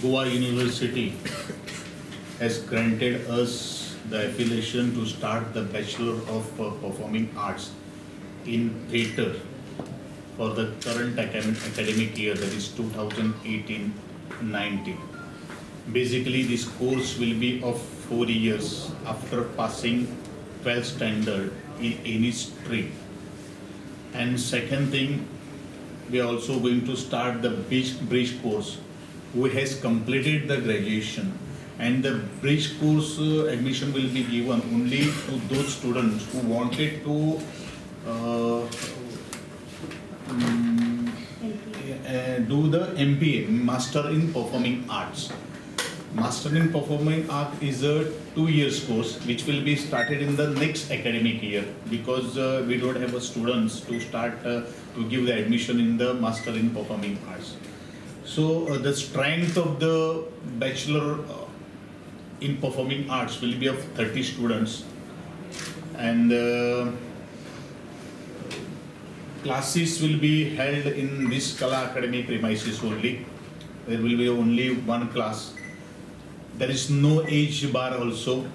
Goa University has granted us the affiliation to start the Bachelor of Performing Arts in theatre for the current academic year, that is 2018-19. Basically, this course will be of 4 years after passing 12th standard in any stream. And second thing, we are also going to start the bridge course, who has completed the graduation, and the bridge course admission will be given only to those students who wanted to do the MPA, Master in Performing Arts. Master in Performing Arts is a 2 years course which will be started in the next academic year, because we don't have a students to start to give the admission in the Master in Performing Arts. So the strength of the Bachelor in Performing Arts will be of 30 students, and classes will be held in this Kala Academy premises only. There will be only one class. There is no age bar also.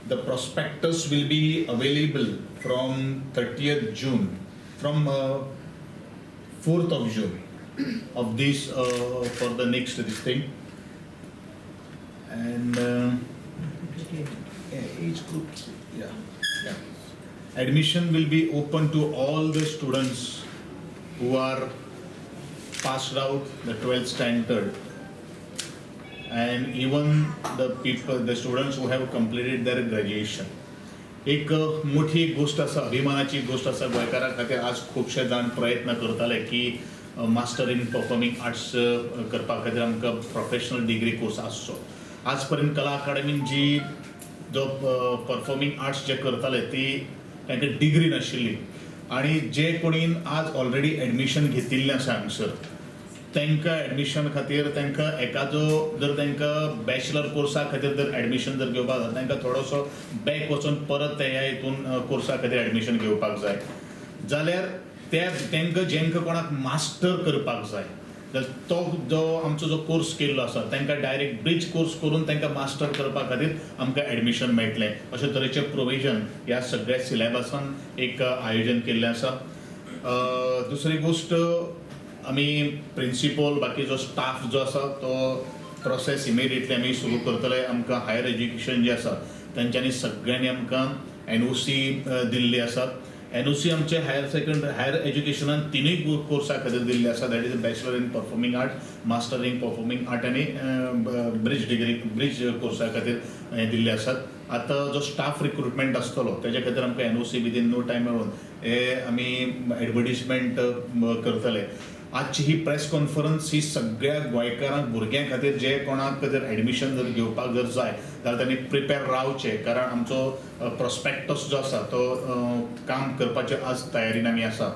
The prospectus will be available from 30th June, from 4th of June of this for the next this thing. And age group, yeah. Admission will be open to all the students who are passed out the 12th standard, and even the people, the students who have completed their graduation. एक मोठी गोष्ट आसा, अभिमानाची गोष्ट आसा गोंयकारां खातीर. आज खुबशे जाण प्रयत्न करताले की मास्टर इन परफॉर्मिंग आर्ट्स करपा खातीर आमकां प्रोफेशनल डिग्री कोर्स आसचो. आज पर्यंत कला अकादमीन जी जो परफॉर्मिंग आर्ट्स जे करताले ती तांकां डिग्री नाशिल्ली, आनी जे कोणीन आज ऑलरेडी एडमिशन घेतिल्लें आसा हांगसर तांकां एडमिशन खातीर तांकां एकादो जर तांकां बॅचलर कोर्सा खातीर जर एडमिशन जर घेवपाक जाय, तांकां थोडोसो बॅक वचून परत त्या हितून कोर्सा खातीर एडमिशन घेवपाक जाय. जाल्यार ते तांकां जेंकां कोणाक मास्टर करपाक जाय जाल्यार तो जो आमचो जो कोर्स केल्लो आसा तांकां डायरेक्ट ब्रिज कोर्स करून तांकां मास्टर करपा खातीर आमकां एडमिशन मेळटलें. अशे तरेचें प्रोविजन ह्या सगळ्या सिलेबसान एक आयोजन केल्लें आसा. दुसरी गोश्ट, आमी प्रिंसिपल बाकी जो स्टाफ जो आसा तो प्रोसेस इमिडिएटली आमी सुरू करतले. आमकां हायर एज्युकेशन जें आसा तांच्यांनी सगळ्यांनी आमकां NOC दिल्ली आसा. NOC आमचे हायर एज्युकेशनान तिनूय कोर्सा खातीर दिल्ले आसा, that is bachelor in performing art, master in performing art आनी ब्रिज डिग्री ब्रिज कोर्सा खातीर हें दिल्ले आसात. आतां जो स्टाफ रिक्रुटमेंट आसतलो तेज्या खातीर आमकां NOC within no time मेळून हे आमी एडवर्टीजमेंट करतले. आजची ही प्रेस कॉन्फरन्स ही सगळ्या गोंयकारांक भुरग्यां खातीर जे कोणाक जर एडमिशन जर घेवपाक जर जाय जाल्यार तांणी प्रिपेर रावचें, कारण आमचो प्रोस्पेक्टस जो आसा तो काम करपाचे आज तयारीन आमी आसा.